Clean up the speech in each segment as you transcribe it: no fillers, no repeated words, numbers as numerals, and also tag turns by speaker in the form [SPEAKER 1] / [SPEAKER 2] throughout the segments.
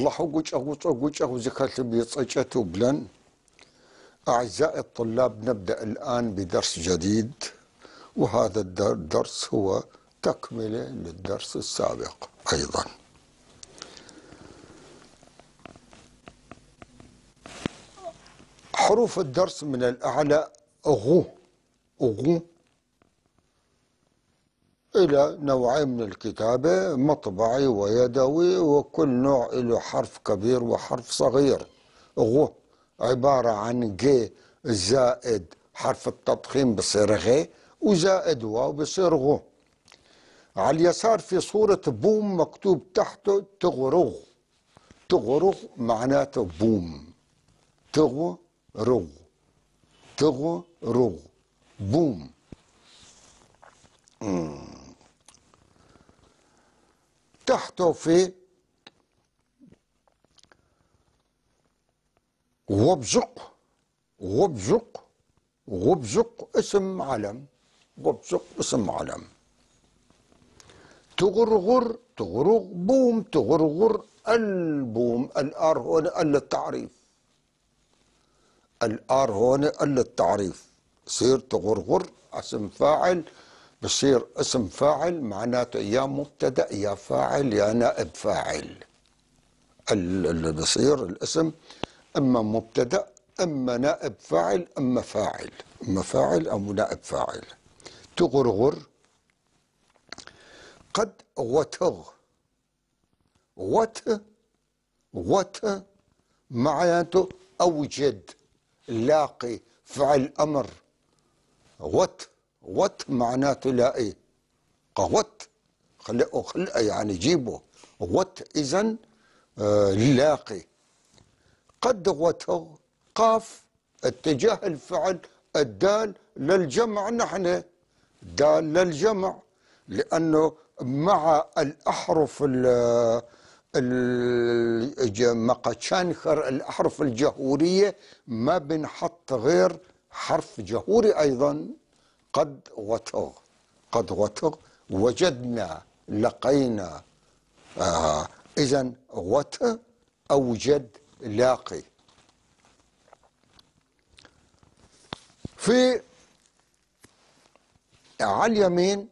[SPEAKER 1] الله قوش زكاة بيتصجته بلن. أعزائي الطلاب، نبدأ الآن بدرس جديد، وهذا الدرس هو تكملة للدرس السابق أيضا. حروف الدرس من الأعلى غو غو إلى نوعين من الكتابة، مطبعي ويدوي، وكل نوع له حرف كبير وحرف صغير. غو عبارة عن ج زائد حرف التضخيم بصير غ، وزائد واو بصير غو. على اليسار في صورة بوم مكتوب تحته تغرغ. تغرغ معناته بوم، تغرغ تغرغ بوم. تحته في غبزق غبزق غبزق اسم علم، غبزق اسم علم. تغرغر تغرغ بوم، تغرغر البوم. الار هون ال التعريف، الار هون ال التعريف. يصير تغرغر اسم فاعل، بصير اسم فاعل معناته يا مبتدأ يا فاعل يا نائب فاعل. اللي بصير الاسم اما مبتدأ اما نائب فاعل اما فاعل، اما فاعل او نائب فاعل. تغرغر قد وتغ وت وت معناته اوجد، لاقي، فعل امر. وت وت معناته لاقي، قوت خلقه خلقه يعني جيبه. وت اذا لاقي. قد وتغ قاف اتجاه الفعل، الدال للجمع، نحن دال للجمع لأنه مع الأحرف مقاشانخر الأحرف الجهورية ما بنحط غير حرف جهوري أيضا. قد وتغ قد وتغ وجدنا لقينا. إذا وت أوجد لاقي. في على اليمين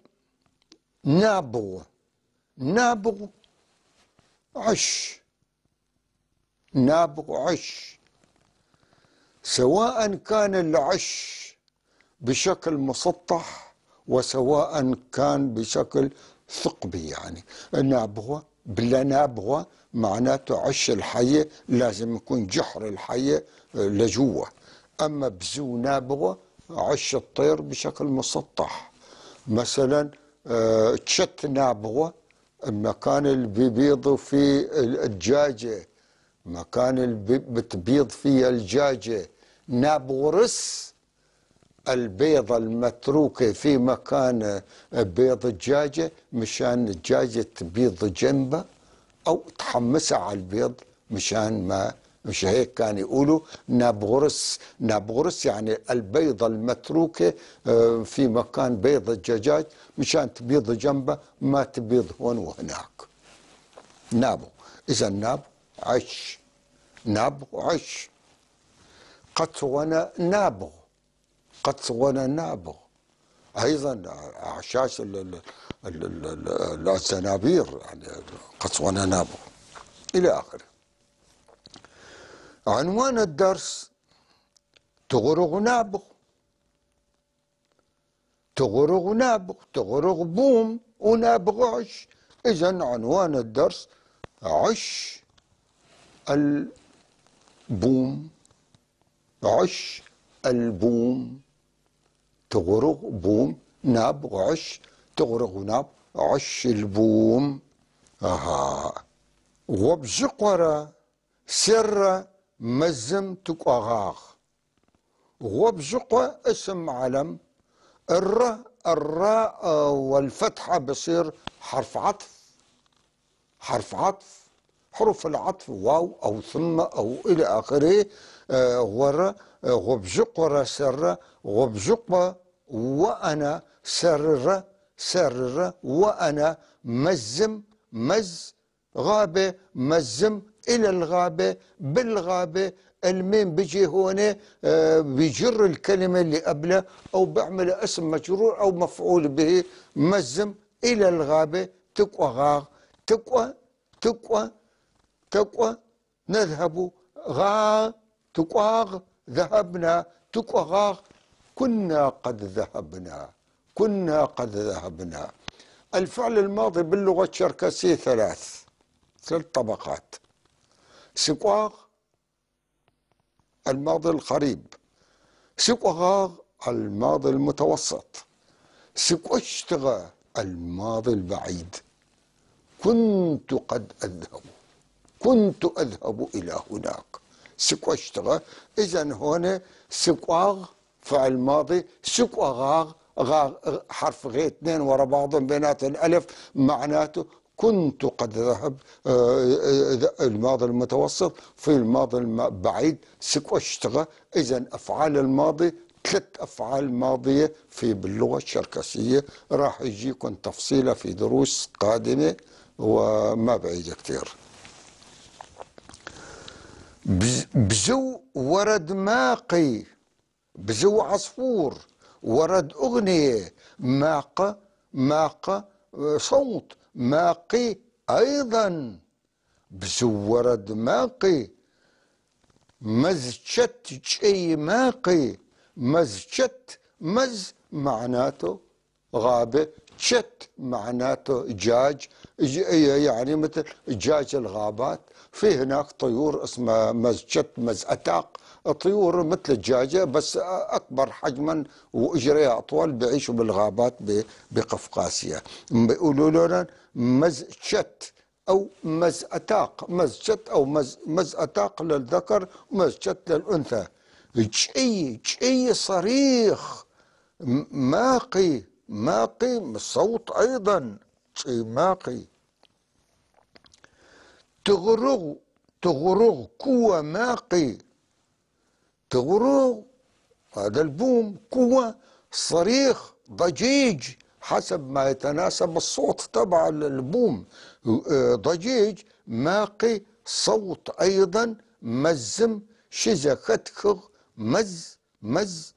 [SPEAKER 1] نابغ نابغ عش، نابغ عش، سواء كان العش بشكل مسطح وسواء كان بشكل ثقبي. يعني نابغ بلا نابغ معناته عش الحية لازم يكون جحر الحية لجوه، أما بزو نابغ عش الطير بشكل مسطح. مثلا تشت نابغة، المكان اللي بيبيضوا فيه الدجاجة، مكان اللي بتبيض فيه الدجاجة، نابغرس البيضة المتروكة في مكان بيض الدجاجة مشان الدجاجة تبيض جنبها أو تحمسها على البيض مشان ما، مش هيك كان يقولوا نابغرس. نابغرس يعني البيضة المتروكة في مكان بيض الدجاج مشان تبيض جنبه ما تبيض هون وهناك. نابو إذا ناب عش، ناب عش. قطونا نابغ، قطونا نابغ أيضا أعشاش الزنابير، يعني قطونا نابغ إلى آخره. عنوان الدرس تغرغ نابغ، تغرغ نابغ، تغرغ بوم ونابغ عش. إذا عنوان الدرس عش البوم، عش البوم، تغرغ بوم نابغ عش، تغرغ ناب عش البوم. أها وبزقرة سر مزم تقغاغ. غبزقة اسم علم، الر الراء والفتحة بصير حرف عطف، حرف عطف، حروف العطف واو أو ثم أو إلى آخره. غر غبزقرة سر غبزقة وأنا سرر سرر وأنا مزم مز غابة مزم إلى الغابة، بالغابة. الميم بيجي هون بيجر الكلمة اللي قبلها أو بيعمل اسم مجرور أو مفعول به. مزم إلى الغابة تقوى غاغ تقوى تقوى تقوى نذهب غا تقواغ ذهبنا تقوى غاغ كنا قد ذهبنا، كنا قد ذهبنا. الفعل الماضي باللغة الشركسية ثلاث طبقات. سقواغ الماضي القريب، سقواغ الماضي المتوسط، سقوشتغ الماضي البعيد. كنت قد أذهب، كنت أذهب إلى هناك، سقوشتغ. إذن هون سقواغ فعل ماضي، سقواغ غاغ حرف غ اثنين ورا بعضهم بينات الألف، معناته كنت قد ذهب الماضي المتوسط. في الماضي البعيد سقوشتغ. إذن أفعال الماضي ثلاث أفعال ماضية في باللغة الشركسية، راح يجيكم تفصيلة في دروس قادمة وما بعيد كثير. بزو ورد ماقي، بزو عصفور، ورد أغنية، ماق ماق صوت، ماقي أيضا، بزو ورد ماقي، مزجت شي ماقي، مزجت مز معناته غابة، شت معناته دجاج، يعني مثل دجاج الغابات. في هناك طيور اسمها مزجت مزأتاق، طيور مثل الدجاجة بس أكبر حجما وإجريها أطول، بيعيشوا بالغابات بقفقاسيا. بيقولوا لنا مزجت أو مزأتاق، مزجت أو مزأتاق للذكر، مزجت للأنثى. جي جي صريخ، ماقي ماقي صوت أيضا، جي ماقي. تغرغ تغرغ كوى ماقي، تغرغ هذا البوم، كوى صريخ ضجيج حسب ما يتناسب الصوت تبع البوم، ضجيج ماقي صوت أيضا. مزم شزا ختخغ مز مز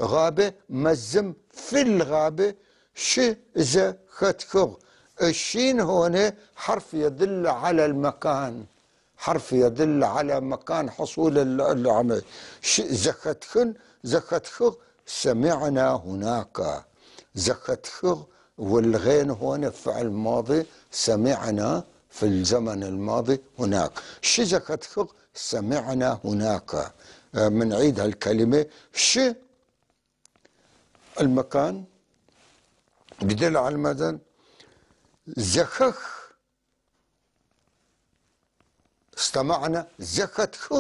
[SPEAKER 1] غابة، مزم في الغابة شزا ختخغ. الشين هون حرف يدل على المكان، حرف يدل على مكان حصول العمل. زختخن زختخغ سمعنا هناك، زختخغ والغين هون فعل ماضي، سمعنا في الزمن الماضي هناك. شزختخغ سمعنا هناك، منعيد هالكلمة. ش المكان بدل على المدن، زخخ استمعنا، زختخ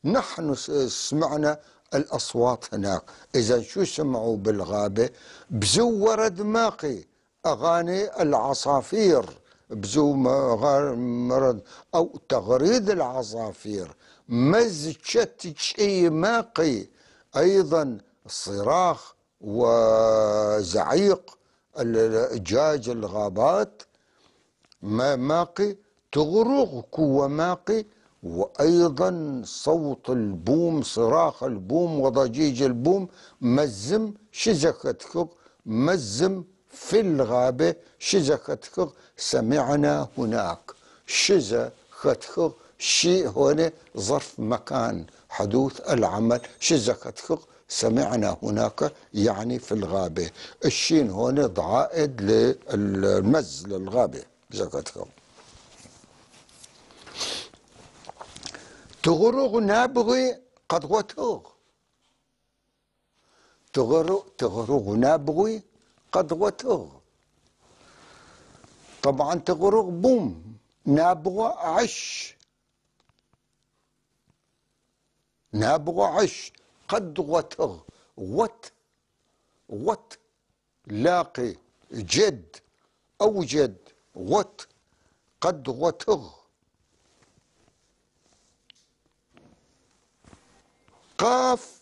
[SPEAKER 1] نحن سمعنا الأصوات هناك. إذا شو سمعوا بالغابة؟ بزو ورد ماقي، أغاني العصافير، بزو مرد أو تغريد العصافير، مزجت شي ماقي، أيضا صراخ وزعيق دجاج الغابات، ماقي، تغرغ كوى ماقي، وأيضا صوت البوم، صراخ البوم وضجيج البوم. مزم شزختخغ، مزم في الغابة، شزختخغ سمعنا هناك. شزختخغ شيء هنا ظرف مكان حدوث العمل، شزختخغ سمعنا هناك يعني في الغابة. الشين هون ضعائد للمز للغابة زكتخغ. تغرغ نابغي قد غتغ، تغرغ نابغي قد غتغ. طبعا تغرغ بوم، نابغى عش، نابغى عش، قد غتغ، غت غت لاقي جد أوجد، غت قد غتغ. قاف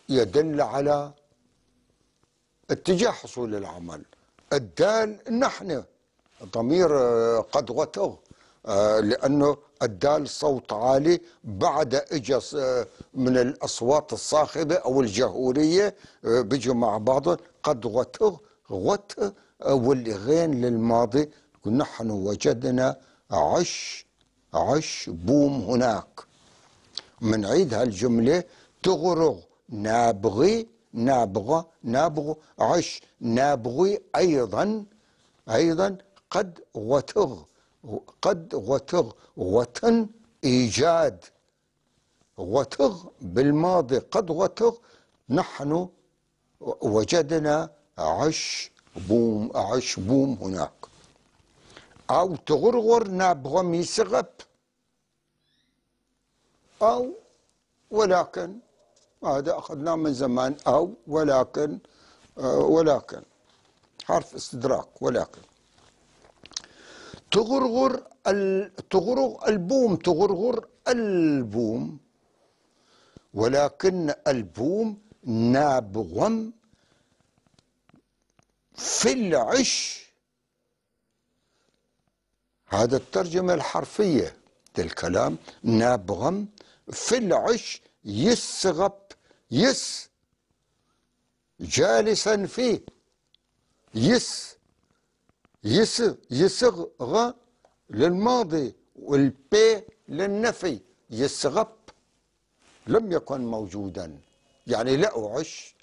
[SPEAKER 1] يدل على اتجاه حصول العمل. الدال نحن ضمير قد غتغ، لأنه الدال صوت عالي، بعد إجا من الأصوات الصاخبة أو الجهورية، بيجوا مع بعض. قد غتغ غت، والغين للماضي. نحن وجدنا عش عش بوم هناك. منعيد هالجملة: تغرغ نابغي نابغة نابغ عش نابغي أيضا أيضا قد غتغ قد غتغ غتن إيجاد غتغ بالماضي قد غتغ. نحن وجدنا عش بوم عش بوم هناك. أو تغرغر نابغة ميسغب، أو ولكن، هذا أخذناه من زمان. أو ولكن، ولكن حرف استدراك. ولكن تغرغر تغرغ البوم تغرغر البوم، ولكن البوم نابغم في العش. هذا الترجمة الحرفية للكلام: نابغم في العش يسغب يس جالسا فيه، يس يس يسغ للماضي والبي للنفي، يسغب لم يكن موجودا، يعني لقوا عش،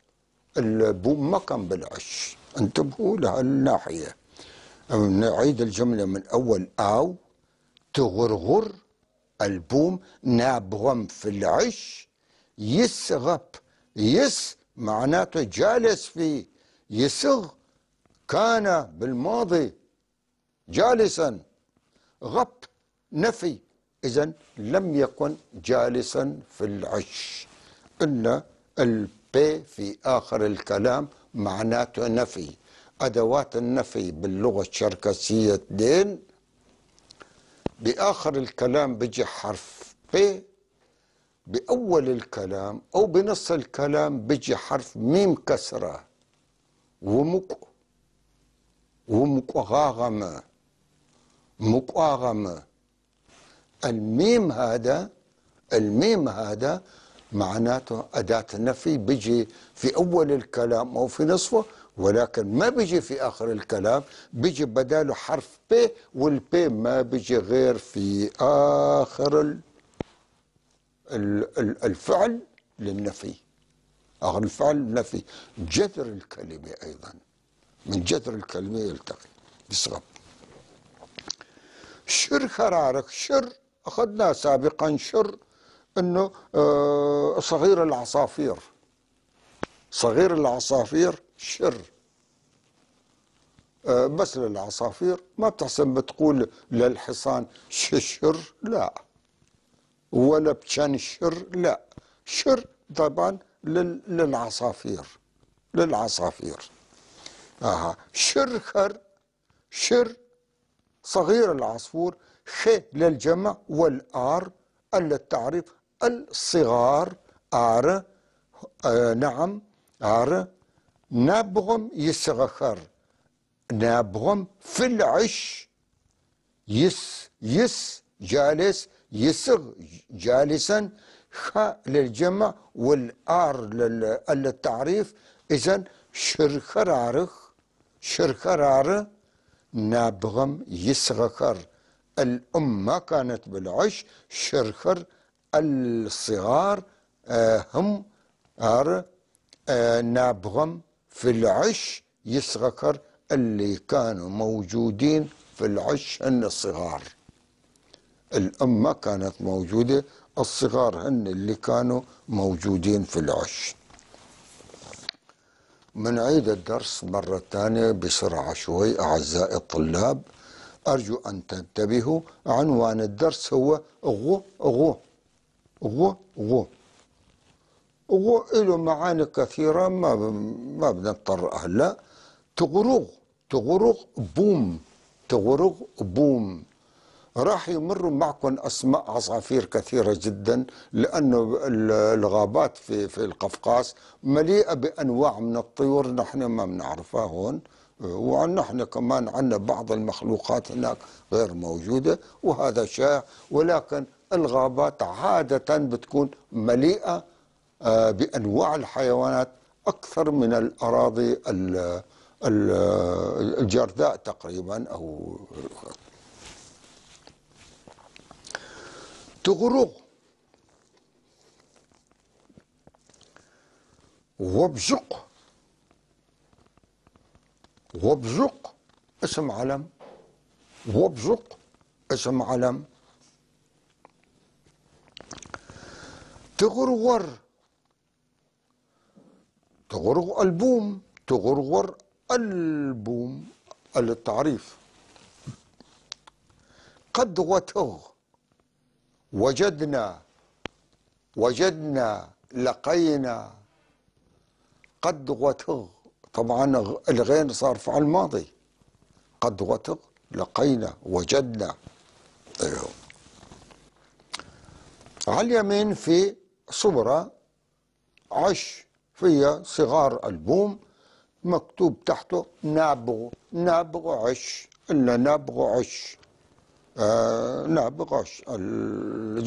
[SPEAKER 1] البوم ما كان بالعش. انتبهوا لهالناحية. نعيد الجملة من أول: أو تغرغر البوم نابغم في العش يسغب، يس معناته جالس فيه، يسغ كان بالماضي جالسا، غب نفي، إذن لم يكن جالسا في العش. إن البي في آخر الكلام معناته نفي. أدوات النفي باللغة الشركسية اثنين، بآخر الكلام بيجي حرف بي، بأول الكلام أو بنص الكلام بيجي حرف ميم كسرة ومك ومقغاغمة مقاغمة. الميم هذا، الميم هذا معناته أداة نفي، بيجي في أول الكلام أو في نصفه، ولكن ما بيجي في آخر الكلام، بيجي بداله حرف بي، والبي ما بيجي غير في آخر الفعل للنفي، آخر الفعل للنفي. جذر الكلمة أيضا، من جذر الكلمة يلتقي يسغب. شر خرارك، شر أخذنا سابقا، شر أنه صغير العصافير، صغير العصافير شر، بس للعصافير، ما بتحسن بتقول للحصان شر، لا، ولا بتشان شر، لا، شر طبعا للعصافير، للعصافير. شرخر، شر صغير العصفور، خ للجمع والآر للتعريف، الصغار آر، نعم آر. نابغم يسغخر، نابغم في العش، يس يس جالس، يسغ جالسا، خ للجمع والآر للتعريف. إذن شرخرارخ شرخرار نابغم يسغخر. الأم ما كانت بالعش، شرخر الصغار هم آر، نابغم في العش يسغخر، اللي كانوا موجودين في العش هن الصغار. الأم ما كانت موجودة، الصغار هن اللي كانوا موجودين في العش. منعيد الدرس مرة ثانية بسرعة شوي أعزائي الطلاب، أرجو أن تنتبهوا. عنوان الدرس هو غو غو غو غو غو، له معاني كثيرة ما بنضطر هلا. تغرغ تغرغ بوم، تغرغ بوم. راح يمروا معكم أسماء عصافير كثيرة جدا، لأنه الغابات في القفقاس مليئة بأنواع من الطيور نحن ما بنعرفها هون. ونحن كمان عندنا بعض المخلوقات هناك غير موجودة، وهذا شائع. ولكن الغابات عادة بتكون مليئة بأنواع الحيوانات أكثر من الأراضي الجرداء تقريبا. أو تغرق وبزق، وبزق اسم علم، وبزق اسم علم. تغرغر، تغرغ البوم، تغرغر البوم التعريف. قد وتغ، وجدنا، وجدنا، لقينا. قد وتغ، طبعا الغين صار فعل ماضي. قد وتغ، لقينا، وجدنا. أيوه. على اليمين في صورة عش فيها صغار البوم، مكتوب تحته نابغ، نابغ عش، إلا نابغ عش، نابغ عش.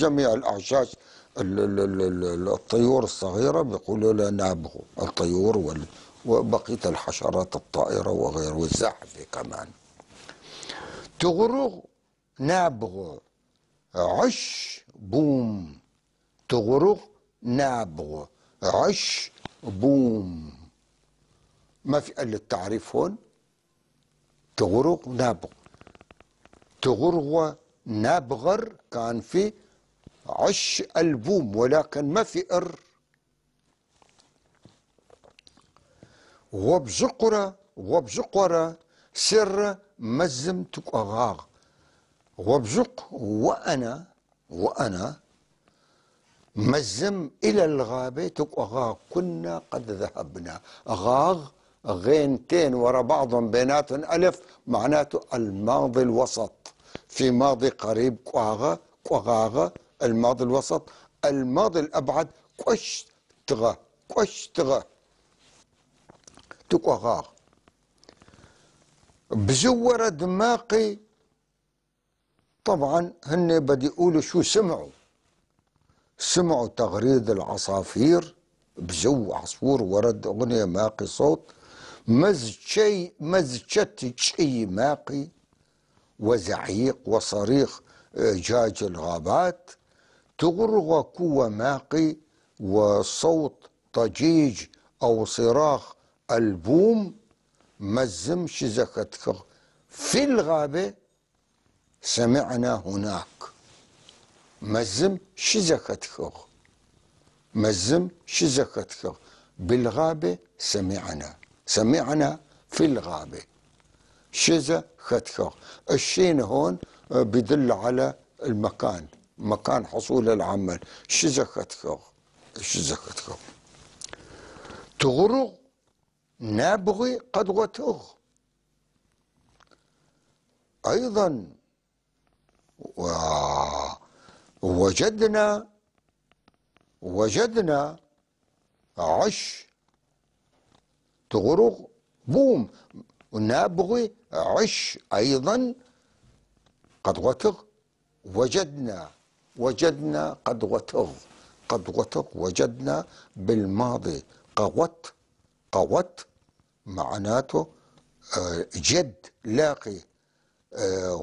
[SPEAKER 1] جميع الأعشاش الطيور الصغيرة بيقولوا لها نابغ، الطيور وبقية الحشرات الطائرة وغيره، والزحفة كمان. تغرغ نابغ عش بوم، تغرغ نابغ عش بوم. ما في قال التعريف هون. تغرغ نابغ، تغرغ نابغر كان في عش البوم، ولكن ما في ار. وبزقرة، وبزقرة سر مزم تقغاغ. وبزق وأنا، وأنا مزم إلى الغابة تقغاغ، كنا قد ذهبنا. غاغ غينتين ورا بعضهم بيناتهم ألف، معناته الماضي الوسط. في ماضي قريب قواغا، قواغا الماضي الوسط. الماضي الأبعد قشتغ، قشتغ تقغاغ. بزور دماقي، طبعا هن بدي يقولوا شو سمعوا. سمعوا تغريد العصافير، بزو عصفور ورد أغنية ماقي صوت، مزجي مزجت شي ماقي، وزعيق وصريخ جاج الغابات. تغرغ كو ماقي، وصوت ضجيج أو صراخ البوم. مزم شزكتك في الغابة سمعنا هناك. مزم شزكتك، مزم شزكتك بالغابة سمعنا، سمعنا في الغابة. شزكتك، الشين هون بدل على المكان، مكان حصول العمل. شزكتك، شزكتك. تغرغ نابغي قد وتغ. أيضا وجدنا، وجدنا عش تغرغ بوم، ونابغي عش أيضا قد وتغ. وجدنا، وجدنا قد وتغ، قد وتغ وجدنا بالماضي. قوت، قوت معناته جد لاقي،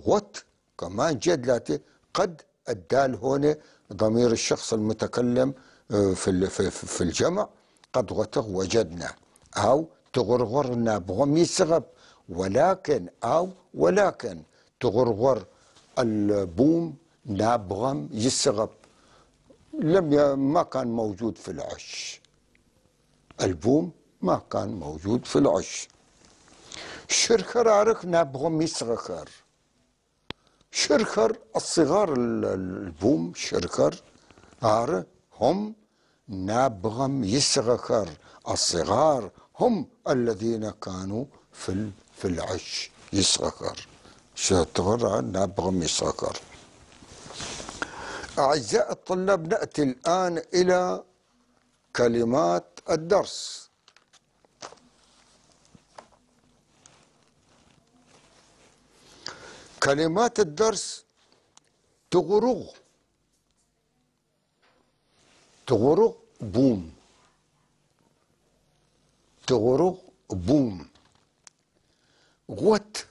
[SPEAKER 1] غت كمان جد لاقي. قد الدال هون ضمير الشخص المتكلم في في الجمع. قد غتغ وجدنا، أو تغرغرنا بغم يسغب، ولكن أو ولكن تغرغر البوم نابغم يسغب، لم ما كان موجود في العش. البوم ما كان موجود في العش. شركرارك نابغم يسغكر، شركر الصغار البوم شركر ار هم نابغم يسغكر، الصغار هم الذين كانوا في العش يسغكر. شتغر نابغم يسغكر. أعزائي الطلاب، نأتي الآن إلى كلمات الدرس. كلمات الدرس: تغرغ، تغرغ بوم، تغرغ بوم، غوت،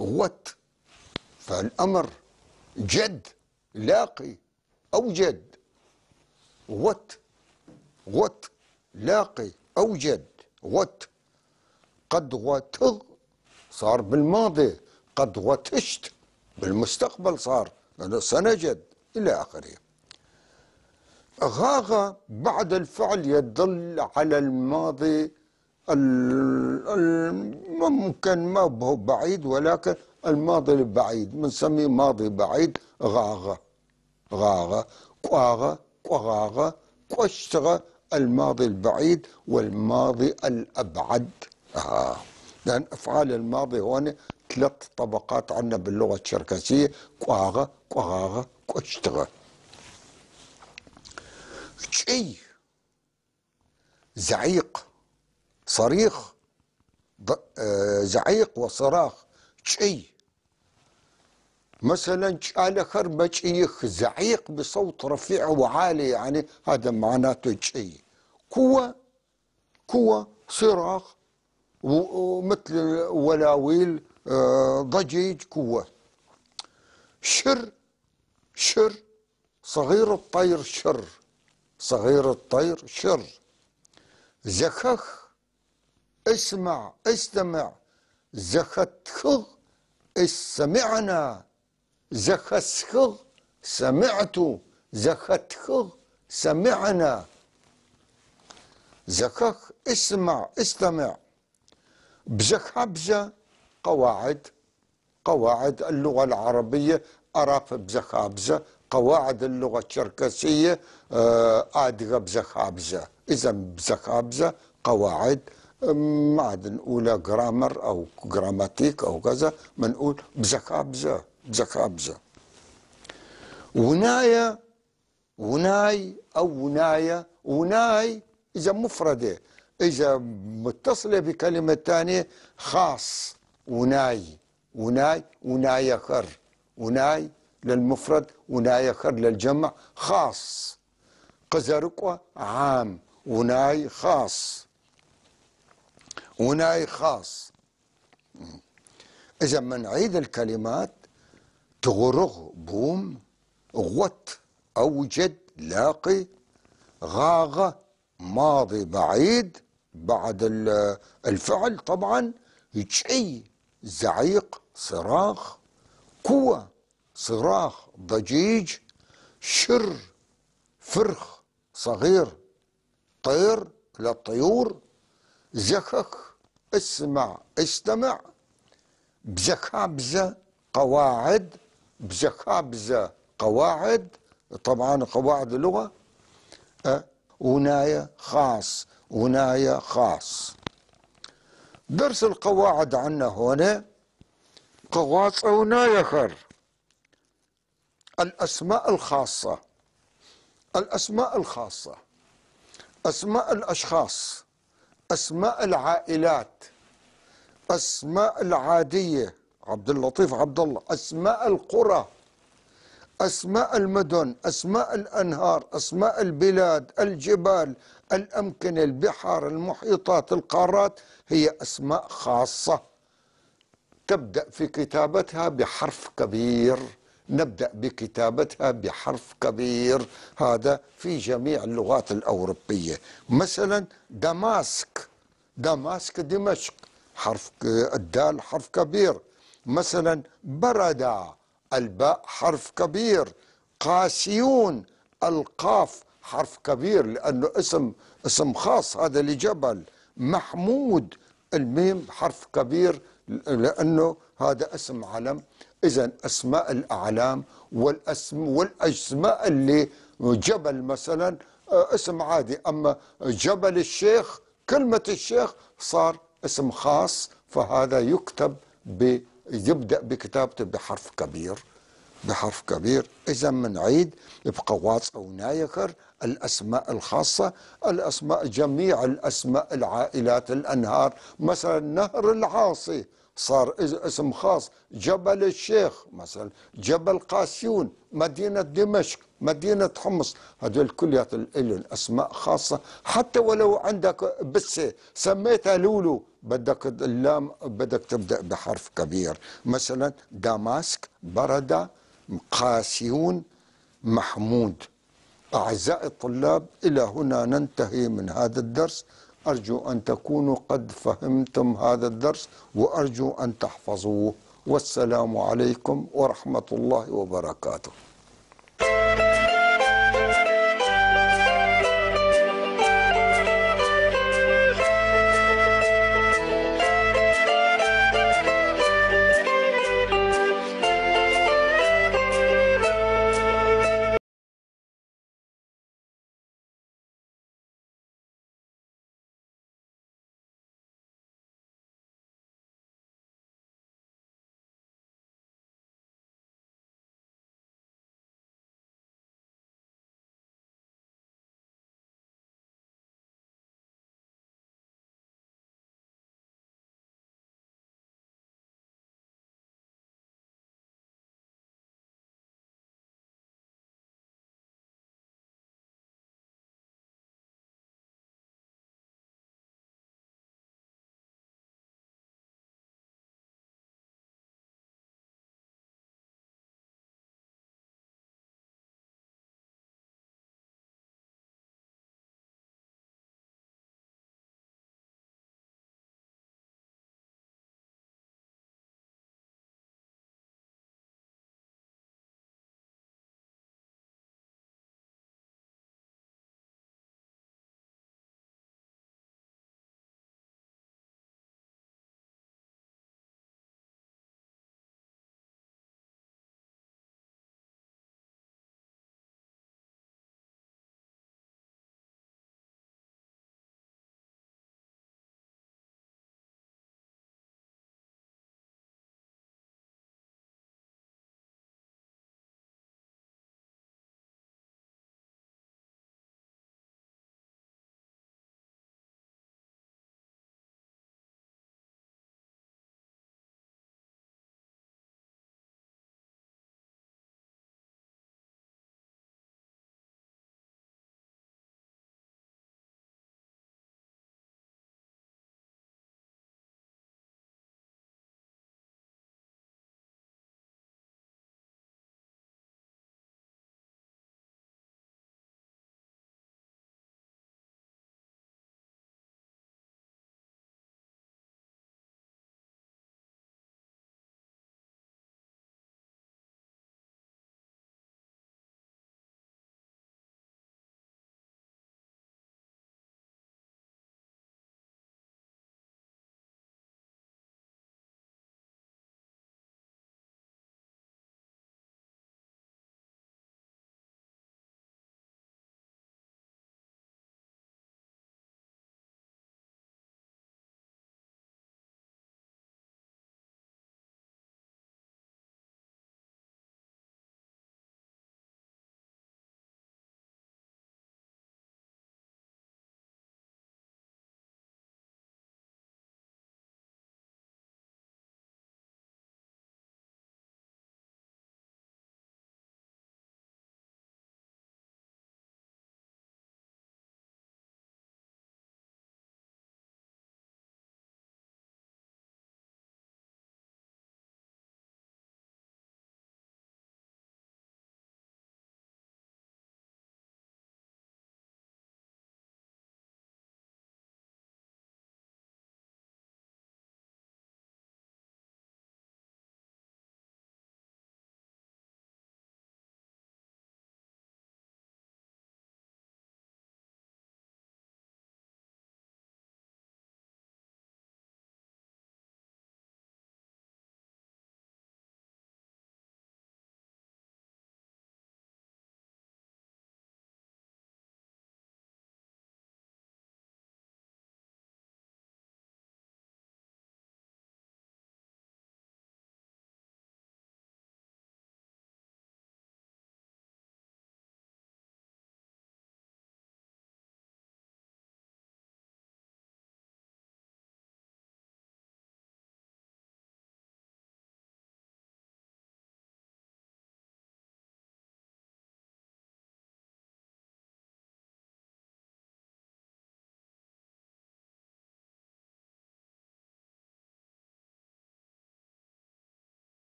[SPEAKER 1] غوت، فالأمر جد لاقي أوجد، غوت، غوت لاقي أوجد، غوت. قد غوتغ صار بالماضي، قد غوتشت بالمستقبل صار سنجد، إلى آخره. غاغة بعد الفعل يدل على الماضي ممكن ما هو بعيد، ولكن الماضي البعيد بنسميه ماضي بعيد. غاغة، غاغة، قواغة، قواغة، قشتغة، الماضي البعيد والماضي الأبعد. لأن أفعال الماضي هون 3 طبقات عندنا باللغة الشركسية: قواغة، قواغة، قشتغة. شيء زعيق، صريخ، زعيق وصراخ. شيء مثلا شالخر بشيخ، زعيق بصوت رفيع وعالي، يعني هذا معناته شيء. كوة، كوة صراخ، ومثل ولاويل، ضجيج، كوة. شر، شر صغير الطير، شر صغير الطير، شر. زخخ اسمع، استمع. زختخغ سمعنا، زخسخغ سمعت، زختخغ سمعنا. زخخ اسمع، استمع. بزخبزة قواعد، قواعد اللغة العربية أراف بزخابزة، قواعد اللغة الشركسية آدغة بزخابزة. إذا بزخابزة قواعد، ما عاد نقولها جرامر أو جراماتيك أو كذا، بنقول بزخابزة، بزخابزة. ونايا، وناي أو ونايا، وناي إذا مفردة، إذا متصلة بكلمة ثانية خاص. وناي، وناي، ونايخر، وناي للمفرد، ونايخر للجمع، خاص. قزرقوة عام، وناي خاص، وناي خاص. إذا منعيد الكلمات: تغرغ بوم، غوت أوجد لاقي، غاغة ماضي بعيد بعد الفعل طبعا، شيء زعيق صراخ، كوة صراخ ضجيج، شر فرخ صغير طير للطيور، زخخ اسمع استمع، بزخابزة قواعد، بزخابزة قواعد طبعا قواعد اللغة، وناية خاص، وناية خاص. درس القواعد عنا هنا قواص ونايخر. الأسماء الخاصة، الأسماء الخاصة، أسماء الأشخاص، أسماء العائلات، أسماء العادية عبد اللطيف عبد الله، أسماء القرى، أسماء المدن، أسماء الأنهار، أسماء البلاد، الجبال، الأمكنة، البحار، المحيطات، القارات، هي أسماء خاصة تبدأ في كتابتها بحرف كبير. نبدأ بكتابتها بحرف كبير، هذا في جميع اللغات الأوروبية. مثلا دماسك، دماسك دمشق، حرف الدال حرف كبير. مثلا بردة، الباء حرف كبير. قاسيون، القاف حرف كبير لأنه اسم خاص هذا لجبل. محمود، الميم حرف كبير لأنه هذا اسم علم. إذن أسماء الأعلام والأسماء اللي جبل مثلا اسم عادي، أما جبل الشيخ، كلمة الشيخ صار اسم خاص، فهذا يكتب يبدأ بكتابته بحرف كبير، بحرف كبير. إذا منعيد بقواص أو نايخر الأسماء الخاصة، الأسماء جميع الأسماء، العائلات، الأنهار، مثلا نهر العاصي صار اسم خاص، جبل الشيخ مثلا، جبل قاسيون، مدينة دمشق، مدينة حمص، هدول كليات لهم أسماء خاصة. حتى ولو عندك بسة سميتها لولو، بدك اللام بدك تبدأ بحرف كبير، مثلا دمشق، بردة، قاسيون، محمود. أعزائي الطلاب، إلى هنا ننتهي من هذا الدرس. أرجو أن تكونوا قد فهمتم هذا الدرس، وأرجو أن تحفظوه. والسلام عليكم ورحمة الله وبركاته.